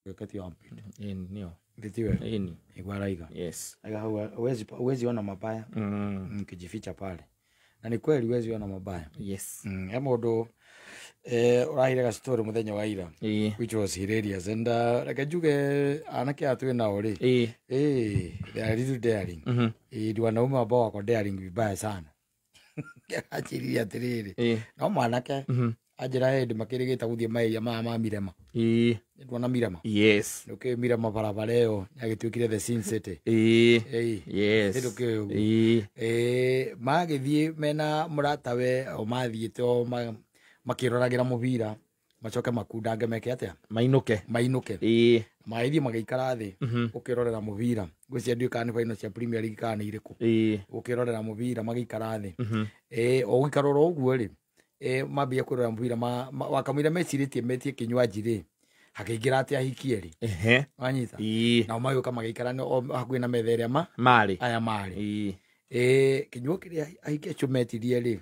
Wakati wa mpito. Nio. Nditiwe. Ini. Igwaraiga. Yes. Aiga hau huwezi ona mabaya. Ukijificha pale. Na ni kweli huwezi ona mabaya. Yes. He mũndũ ũrahire ga story mũthenya wa ira. Which was hilarious and reke njuge anake aya twĩ nao rĩ. They are little daring. Ni wanaume ambao wako daring vibaya sana. Anjĩrire atĩrĩrĩ. No mwanake anjĩra hĩndĩ makĩrĩgĩte gũthiĩ mairia maya ma Mirema. Nĩnduona Mirema. Yes. Nĩũkĩũĩ Mirema barabara ĩyo yagĩtuĩkire the Sin City. Yes. Nĩndũkĩũĩ ũguo. Magĩthiĩ mena mũratawe o mathiĩte o makĩroragĩra mũbira macoke makundange meke atĩa? Mainũke. Mainũke. Magĩthiĩ magĩikara thĩ gũkĩrorera mũbira. Ngwĩciria ndiũĩ kana nĩ final cia Premier League kana nĩ irĩkũ. Gũkĩrorera mũbira magĩikara thĩ. O gũikara oro ũguo rĩ, mambia kwĩrorera mũbira wakamũira mecirĩtie metie kinywaji rĩ, hakĩingĩra atĩ ahiki erĩ. Wanyita? Nao magĩũka magĩikara hakuhĩ na metha ĩrĩa marĩ. Aya marĩ. Kĩnyuo kĩrĩa ahiki acio metirie rĩ,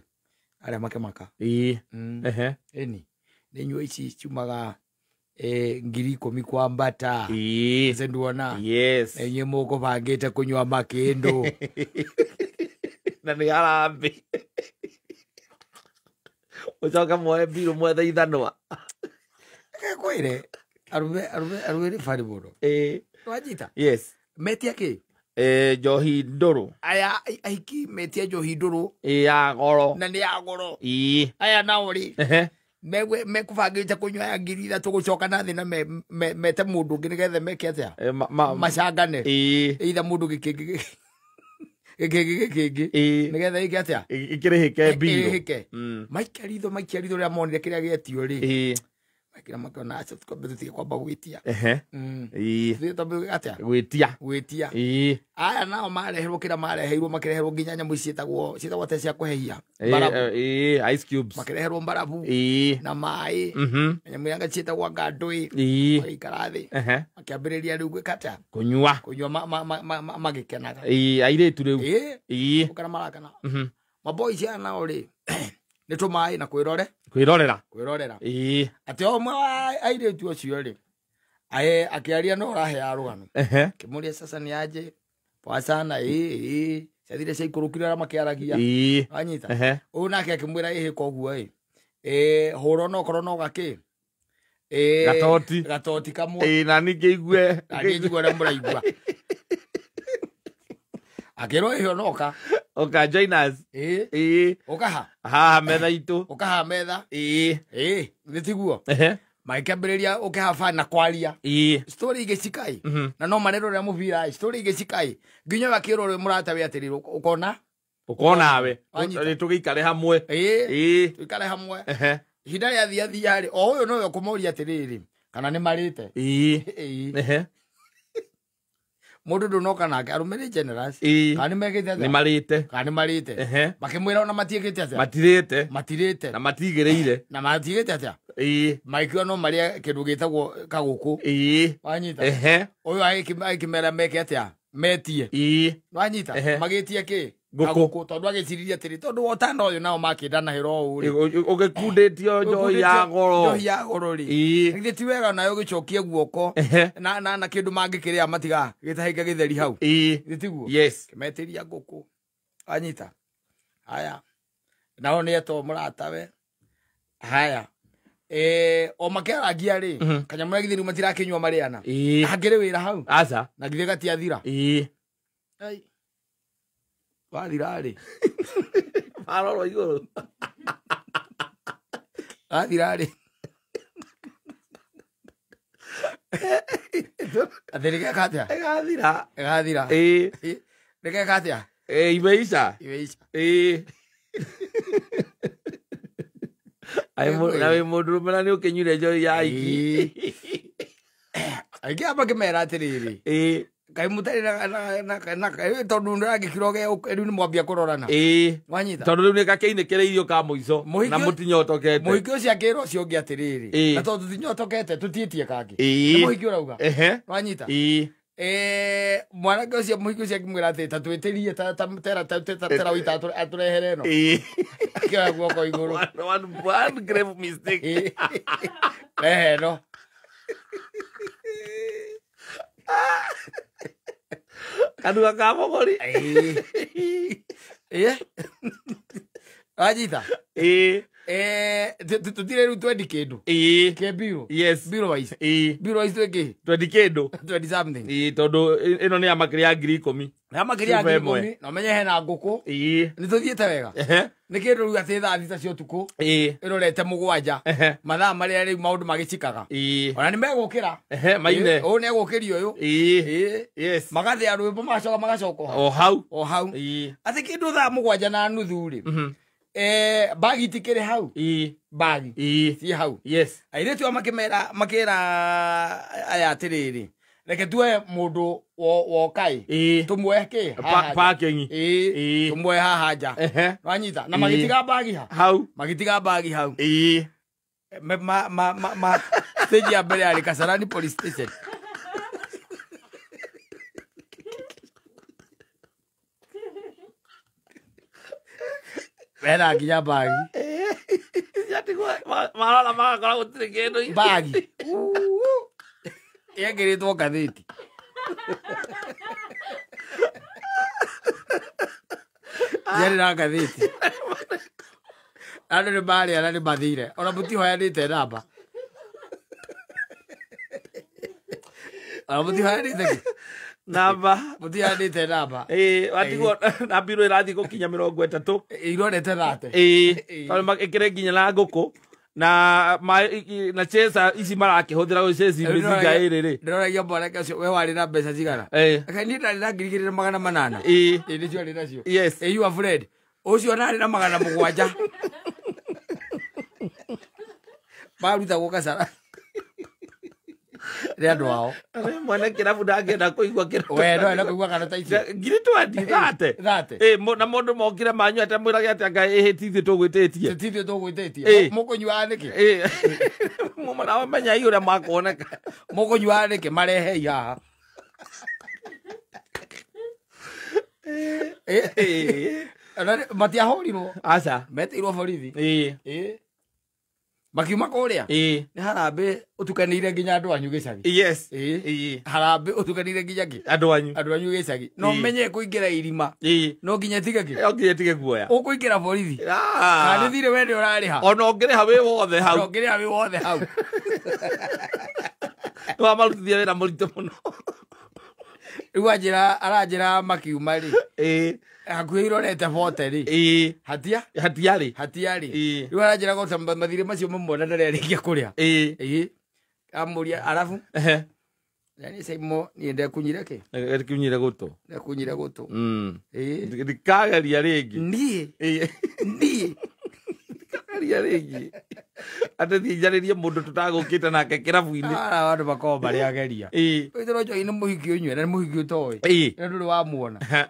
arĩa makĩmaka. Ĩni. Nĩ inyuo ici ciumaga 10,000 kwambata. Ĩĩ nduona. Yes. Na inyuĩ mũkũbangĩte kũnyua makĩndũ. Na nĩ harambee. Ũcoke muoe mbirũ mwethe ithanwa. Kwĩre arũme nĩ bari mũno. Wanyita? Yes. Metia kĩ? Njohi ndũrũ. Aya ahiki metia njohi ndũrũ. Ya goro. Na nĩ ya goro. Aya nao rĩ, mekũbangĩte kũnyua ya 3,000 gũcoka na thĩ na mete mũndũ ũngĩ nĩgetha meke atĩa? Macangane. Either mũndũ gĩkĩngĩ gĩkĩngĩ nĩgetha ĩke atĩa? Ĩkĩrĩhĩke mbirũ. Ĩrĩhĩke. Maikia ritho rĩrĩa monire kĩrĩa gĩetio rĩ. Maikira makĩona aca twambe tũtige kwamba gwĩtia. Twambe atĩa? Gwĩtia. Gwĩtia. Aya nao mareherwo kĩrĩa mareheirwo makĩreherwo nginya nyamũ ici ciĩtagwo atĩa cia kũhehia. Mbarabu. Ice cubes. Makĩreherwo mbarabu. Na maĩ. Nyamũ iria ciĩtagwo ngandũĩ. Magĩikara thĩ. Makĩambĩrĩria rĩu gwĩka atĩa? Kũnyua. Kũnyua magĩkenaga. Airĩtu rĩu. Gũkena marakena. Maboys aya nao rĩ, nĩ tũmaĩ na kwĩrorera. Kwĩrorera. Atĩ o ũmwe wa airĩtu ũcio rĩ, akĩaria no ũraheaga rũgano. Kĩmũria sasa nĩ aje, poa sana, ciathire ciaikũrũkire arĩa makĩaragia. Wanyita? Ũyũ nake akĩmwĩra ĩhĩ koguo ĩ. Hũra onokorwo no gakĩ. Gatoti. Gatoti kamwe. Na niĩ ngĩigue. Na niĩ njigue ũrĩa mũraigua. Akĩrwo ĩhĩ onoka. Oka join us. Ũkaha? Haha metha itũ. Ũkaha metha. Nĩ tiguo? Magĩkĩambĩrĩria ũkĩhaba na kwaria. Story igĩcikai. Na no marerorera mũbira, story igĩcikai. Nginya ũyũ akĩrwo ũrĩa mũratawe atĩrĩrĩ, ũkona? Ũkona we. Wanyita. Rĩ tũgĩikare hamwe. Tũikare hamwe. Ihinda rĩa thia rĩ, o ũyũ nowe ũkũmũria atĩrĩrĩ, kana nĩ marĩte? Mũndũ ndũnoka nake, arũme nĩ generous. Kana nĩ mekĩte atĩa? Nĩ marĩte. Kana nĩ marĩte. Makĩmwĩra ona matiĩkĩte atĩa? Matirĩte. Matirĩte. Na matigĩrĩire. Na matigĩte atĩa? Magĩkiuga no marĩe kĩndũ gĩtagwo kagũkũ. Wanyita? Ũyũ agĩkĩmera meke atĩa? Metie. Wanyita? Magĩtie kĩ? Ngũkũ. Tondũ agĩciririe atĩrĩ, tondũ wotanda ũyũ nao makĩndanahĩra ũũ rĩ. Ũgĩkundĩtio njohi ya goro. Njohi ya goro rĩ. Githĩ ti wega nayo ũgĩcokie guoko na kĩndũ mangĩkĩrĩa matiga gĩtahĩke gĩtheri hau. Githĩ tiguo? Yes. Kĩmetĩria ngũkũ. Wanyita? Haya. Nao nĩ etwo mũratawe. Haya. O makĩaragia rĩ, kanyamũ githĩ rĩu matirakĩnyua marĩana. Hakĩrĩ wĩra hau. Aca. Na githĩ gatiathira. Ai. Wathira rĩ. Marorwo igũrũ. Wathira rĩ. Atĩ nĩgeka atĩa? Ĩgathira. Ĩgathira. Nĩgeka atĩa? Imeisha. Imeisha. Na wĩ mũndũrũme na nĩ ũkĩnyuire njohi ya aiki. Aingĩ aya makĩmera atĩrĩrĩ. Kaĩ mũtarĩ na tondũ ndũrangĩkira rĩu nĩ mwambia kũrorana. Wanyita? Tondũ rĩu nĩ gakĩinĩkĩrĩirio ka mũico na mũtinyotokete. Mũhiki ũcio akĩra ũcio ũngĩ atĩrĩrĩ, na tondũ tũtinyotokete tũtiĩtie kangĩ. Nĩ mũhiki ũrauga. Wanyita? Mwanake ũcio mũhiki ũcio akĩmwĩra atĩ ta twĩtĩrie tera wita atũrehere ĩno. Akĩoya guoko igũrũ. One grave mistake. Rehe ĩno. Kanua ka mũgũri. Ĩĩ. Wanyita? Ĩĩ. Tutire rĩu twendi kĩndũ. Ĩĩ. Kĩ mbirũ. Yes. Mbirũ wise. Ĩĩ. Mbirũ wise twĩkĩ? Twendi kĩndũ. Twendi something. Ĩĩ, tondũ ĩno nĩ ya makĩria ya 10,000. Nĩ ya makĩria ya Cuba ĩmwe. 10,000. Na ũmenye hena ngũkũ. Ĩĩ. Nĩ tũthiĩte wega. Ehe. Nĩ kĩndũ rĩu atĩ thaa 6 cia ũtukũ. Ĩĩ. Ĩrorete 7. Ehe. Mathaa marĩa rĩu maũndũ magĩcikaga. Ĩĩ. Ona nĩ megũkĩra. Ehe, maine. Ũyũ nĩ egũkĩria ũyũ. Ĩĩ. Ĩĩ. Yes. Magathĩa rwĩmbo magacoka magacoka O hau. O hau. Ĩĩ. Atĩ kĩndũ thaa 7:30 rĩ. Mhm. Bagi itikĩrĩ hau. Ĩĩ. Bagi. Ĩĩ. Ciĩ hau. Yes. Airĩtu aya makĩmera makĩra aya atĩrĩrĩ, reke tuoe mũndũ wokaĩ. Ĩĩ. Tũmuoe kĩ? Haha nja. Parking. Ĩĩ. Ĩĩ. Tũmuoe haha nja. Ehe. Wanyita? Na Ĩĩ. magĩtiga bagi ha? Hau. Magĩtiga bagi hau. Ĩĩ. Ma stage ya mbere yarĩ Kasarani police station. Mena nginya bagi. Ciatigwo marora magakora gũtirĩ kĩndũ. Bagi. Yekĩrĩtwo ngathĩti. Yarĩ na ngathĩti. Andũ nĩ marĩa na nĩ mathire. Ona mũtihoyanĩte namba. Ona mũtihoyanĩte kĩ? Namba. Mũtihoyanĩte namba. Ĩĩ, watigwo na mbirũ ĩrathiĩ gũkinya 30. Irorete thate. Ĩĩ. Tondũ ĩkĩrĩ nginya na ngũkũ. Na na chesa ici marakĩhũthĩra gũ chesi mĩcinga ĩrĩ rĩ. Ndĩroragia mwanake ũcio we warĩ na mbeca cigana? Ĩĩ. Aka niĩ ndarĩ na 2,800. Ĩĩ. Ĩĩ nĩcio arĩ nacio. Yes. Ĩĩ, you are Fred. Ũcio narĩ na 700. Marutagwo Kasarani. Nĩ andũ ao. Mwene kĩrabu ndangĩenda kũigua kĩrabu. We no enda kũigua kana ta icio. 20,000 thate. Thate. Ĩĩ, na mũndũ mokire manyua atĩ amwĩrage atĩ anga ĩhĩ ti ithuĩ tũgwĩtĩtie. Ti ithuĩ tũgwĩtĩtie. Ĩĩ. Mũkũnyuaga nĩkĩ? Ĩĩ. Mũramenya ũrĩa makuoneka. Mũkũnyuaga nĩkĩ? Marehei haha. Ĩĩ. Matiahũrirwo. Aca. Metĩirwo borithi. Ĩĩ. Ĩĩ. Makiuma kũrĩa. Ĩĩ. Nĩ harambĩ ũtukanĩire nginya andũ anyu gĩcagi. Yes. Ĩĩ. Ĩĩ. Harambĩ ũtukanĩire nginya kĩ? Andũ anyu. Andũ anyu gĩcagi. No Ĩĩ. menye kũingĩra irima. Ĩĩ. No nginya tige kĩ? No nginya tige guoya. Ũkũingĩra borithi. Kana nĩ thirĩ we nĩ ũrarĩha. Ona ũngĩrĩha wĩ wothe hau. Ona ũngĩrĩha wĩ wothe hau. Nĩ wamarutithia wĩra mũritũ mũno. Rĩu aranjĩra makiuma rĩ. Ĩĩ. Hakuhĩ irorete 40 rĩ. Ĩĩ. Hatia? Hatiarĩ. Hatiarĩ. Ĩĩ. Rĩu aranjĩra gota mathirĩ macio mamwona ndarĩ arĩkia kũrĩa. Ĩĩ. Ĩĩ. Amũria arabu. Ehe. Yani Saimo niĩ ndekunyire kĩ? Ndekunyire gũtũ. Ndekunyire gũtũ. Ĩĩ. Ndikageria rĩngĩ. Niĩ. Ĩĩ. Niĩ. Ndikageria rĩngĩ. Atĩ thiĩ njarĩrie mũndũ tũtagũkĩte nake kĩrabu-inĩ. Ara andũ makoragwo marĩ ageria. Ĩĩ. Wĩtĩrwo njohi nĩ mũhiki ũnyue na nĩ mũhiki ũtoĩ. Ĩĩ. Na ndũrĩ wamuona.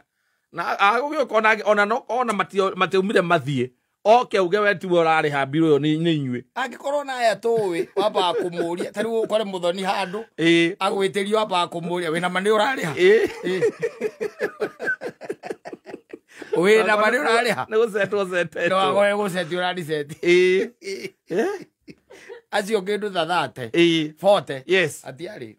Na agũgĩũka ona no ona matiaumire mathiĩ. Oke uge we tiwe ũrarĩha mbirũ ĩyo nĩ inyuĩ. Angĩkorwo na aya tũĩ wambaga kũmũria ta rĩu ũkore mũthoni handũ. Ĩĩ. Agwĩtĩrio wambaga kũmũria wĩna ma nĩ ũrarĩha. Ĩĩ. Wĩna ma nĩ ũrarĩha. Nĩ gũcetwo cetetwo. No agoe gũceti ũrariceti. Ĩĩ. Acio kĩndũ ta 30. Ĩĩ. 40. Yes. Atiarĩ.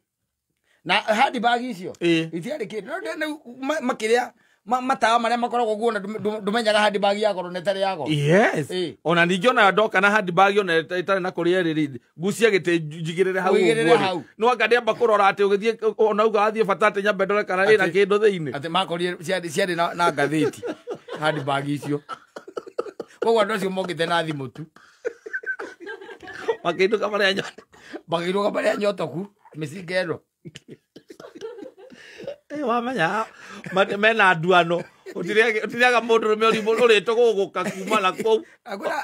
Na handbag icio. Ĩĩ. Itiarĩ kĩndũ. No makĩrĩa matawa marĩa makoragwo guo na ndũmenyaga handbag ya goro na ĩtarĩ ya goro. Yes. Ĩĩ. Ona ningĩ ona ndoka na handbag ona ĩtarĩ na kũrĩa ĩrĩ ngucie gĩtĩ njigĩrĩre hau Ũigĩrĩre ũguo rĩ. hau. No anga ndĩamba kũrora atĩ ũgĩthiĩ ona uga wathiĩ bata atĩ nyambe ndore kana ĩna kĩndũ thĩinĩ. Atĩ makorire ciarĩ na ngathĩti handbag icio. Koguo andũ acio mokĩte na thimũ tu. Makĩinũka marĩa nyotoku. Makĩinũka marĩa nyotoku mĩcinga ĩno. Wamenya mena nduano. Ũtirĩaga mũndũrũme ũrĩtũgũgũka kuma na kũu.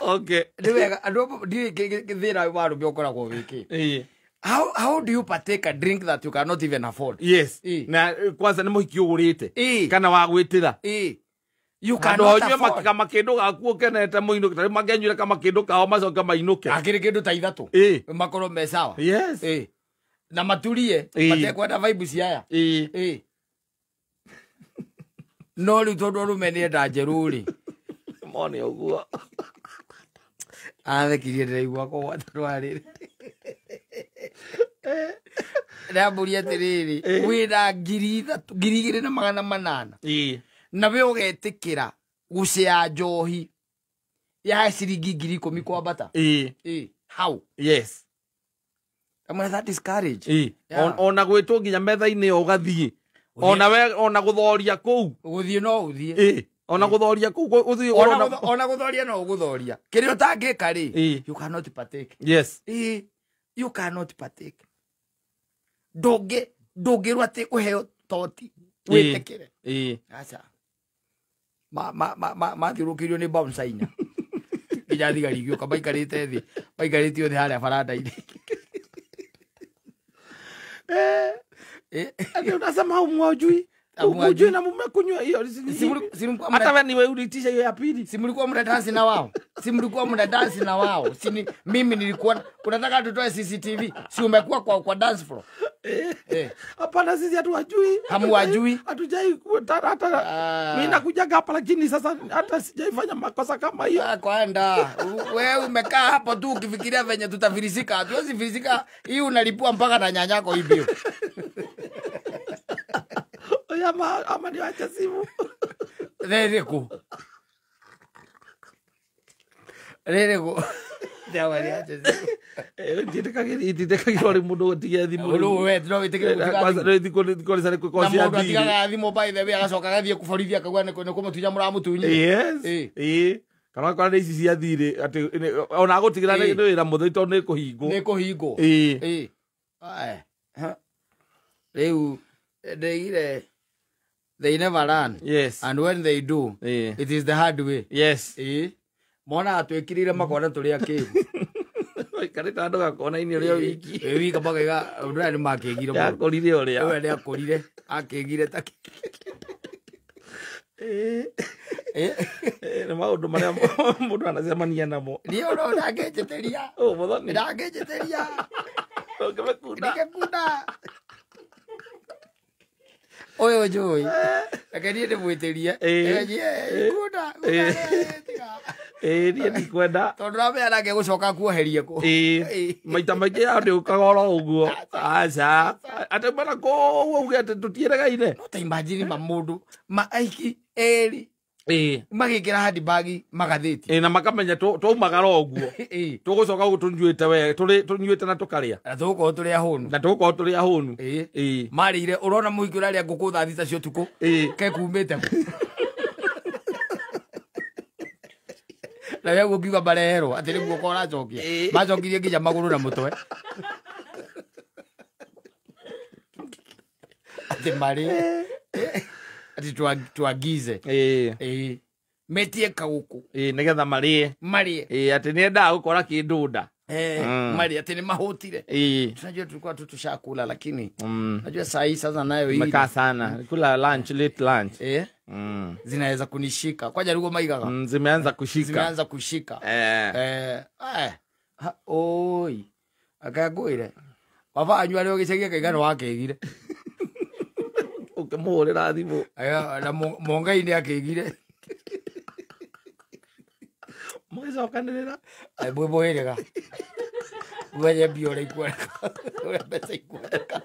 Okay. Nĩ wega andũ ndiũĩ thĩna wa arũme ũkoragwo wĩ kĩ. Ĩĩ. How do you partake a drink that you cannot even afford? Yes. Ĩĩ. Na kwanza nĩ mũhiki ũgũrĩte. Ĩĩ. Kana wagwĩtĩra. Ĩĩ. You Handũ cannot ũnyue afford. kamakĩndũ gaku ũkenete mũinũke. Ta rĩu mangĩanyuire kamakĩndũ kao macoke mainũke. Akĩrĩ kĩndũ ta ithatũ. Ĩĩ. Makorwo me sawa. Yes. Ĩĩ. Na maturie Ĩĩ. matekwenda vibe cia aya. Ĩĩ. Ĩĩ. No rĩu tondũ arũme nĩ enda njerũ rĩ. Mone ũguo. Athekirie ndĩraigua kũgwata rwarĩrĩ. Ndamũria atĩrĩrĩ, wĩna 3,000 2,800. Ĩĩ. Na we ũgetĩkĩra gũcea njohi ya ciringi 10,000 kwambata. Ĩĩ. Ĩĩ, how? Yes. Amwe that is courage. Ĩĩ. Yeah. Ona gwĩtwo nginya metha-inĩ ĩyo ũgathiĩ. Ona we ona gũthoria kũu. Gũthiĩ no ũthiĩ. Ĩĩ. Ona gũthoria kũu ũthiĩ Ona gũthoria no ũgũthoria. Kĩrĩa ũtangĩka rĩ, Ĩĩ. you cannot partake. Yes. Ĩĩ, you cannot partake. Ndũngĩrwo atĩ ũheo toti wĩtĩkĩre. Ĩĩ. Aca. Mathiũrũkĩirio nĩ bouncer inya. Nginya thigari igĩũka maikarĩte thĩ, maikarĩte othe harĩa baranda-inĩ. Ati unasema hamwajui. Hamwajui. Hamwajui na mmekunywa hiyo. Hata wewe niwe uliitisha hiyo ya pili. Si mlikuwa mna dance na wao? Si mlikuwa mna dance na wao? Si ni, mimi nilikuwa unataka tutoe CCTV? Si umekuwa kwa dance floor? Hapana, sisi hatuwajui. Hamwajui? Hatujai hata mimi nakujaga hapa lakini sasa hata sijaifanya makosa kama hiyo. Kwenda. Wewe umekaa hapo tu ukifikiria venye tutafilisika. Hatuwezi filisika. Hii unalipua mpaka na nyanyako hivyo. Ama niache simu. Rereko. Dawa niache simu. Nditekagirwo rĩ mũndũ gũtigia thimũ. Rĩu we no wĩtĩkĩre gũtiga Kwanza thimũ. rĩ thikũ nĩ Na cia mũndũ thirĩ. atigaga thimũ by the way agacoka agathiĩ kũborithia akauga nĩ kũmũtunya mũramũtunyire. Yes. Ĩĩ. Kana akora nĩ ici cia thirĩ atĩ ona agũtigĩra nĩ wĩra mũtheri tondũ nĩ kũhingwo. Nĩ kũhingwo. Ĩĩ. Ĩĩ. Rĩu ndeigire they never learn. Yes. And when they do, it is the hard way. Yes. Ĩĩ. Mona atwĩkĩrĩire makona tũrĩ akĩgu. Waikarĩte handũ gakona-inĩ ũrĩa wiki. Ĩ wika makaiga ũndũ ũrĩa nĩ makĩgire mũno. Yakũrire ũrĩa. Ũrĩa nĩ akũrire, akĩgire ta Ĩĩ. Nĩ maũndũ marĩa mũndũ anacemania namo. Niĩ ũrĩa ndangĩnjĩtĩria. Ũ, Mũthoni. Ndangĩnjĩtĩria. Ndũngĩmĩkunda. Ndingĩkunda. Ũyũ njũĩ. Reke niĩ ndĩmwĩtĩrie. Kunda. Ĩĩ, niĩ ndikwenda. Tondũ ramenya nake gũcoka kuoherie kũ. Ĩĩ. Maita maingĩ ya ndĩũkaga oro ũguo. Aca. Atĩ mana kũu auge atĩ tũtiĩregaine. No ta imagine ma mũndũ ma aiki erĩ. Ĩĩ. Magĩkĩra handbag magathĩti. Ĩĩ, na makamenya twaumagara ũguo. Ĩĩ. Tũgũcoka gũkũ tũnyuĩte wega, tũnyuĩte na tũkarĩa. Na tũgũkorwo tũrĩ ahũnu. Na tũgũkorwo tũrĩ ahũnu. Ĩĩ. Ĩĩ. Marĩire, ũrona mũhiki ũrarĩa ngũkũ thaa 3 cia ũtukũ. Ĩĩ. Ke kumĩte kũ. Na we ũkiuga mareherwo atĩ nĩ guoko ũracokia. Macokirie nginya magũrũ na mũtwe. Atĩ marĩe. Atĩ tuagize. Ĩĩ. Ĩĩ. Metie kaũkũ. Ĩĩ, nĩgetha marĩe. Marĩe. Ĩĩ, atĩ nĩendaga gũkora kĩndũ nda. Marĩe atĩ nĩ mahũtire. Ĩĩ. Tunajua tulikuwa tu tushakula lakini najua saa hii sasa nayo hii. Umekaa sana. Kula lunch, late lunch. Zinaweza kunishika. Kwa jarugo maigaga. Zimeanza kushika. Zimeanza kushika. Oi. Akagwire. Baba anyua rĩo gĩcagi akaiga nĩ wakĩgire. Ũkĩmũhũrĩra thimũ. Aya, na mongai-inĩ akĩgire. Mũgĩcokanĩrĩra. Mwĩ mũhĩrĩga. Mwenye mbia ũrĩa ikuoneka. Ũrĩa mbeca ikuoneka.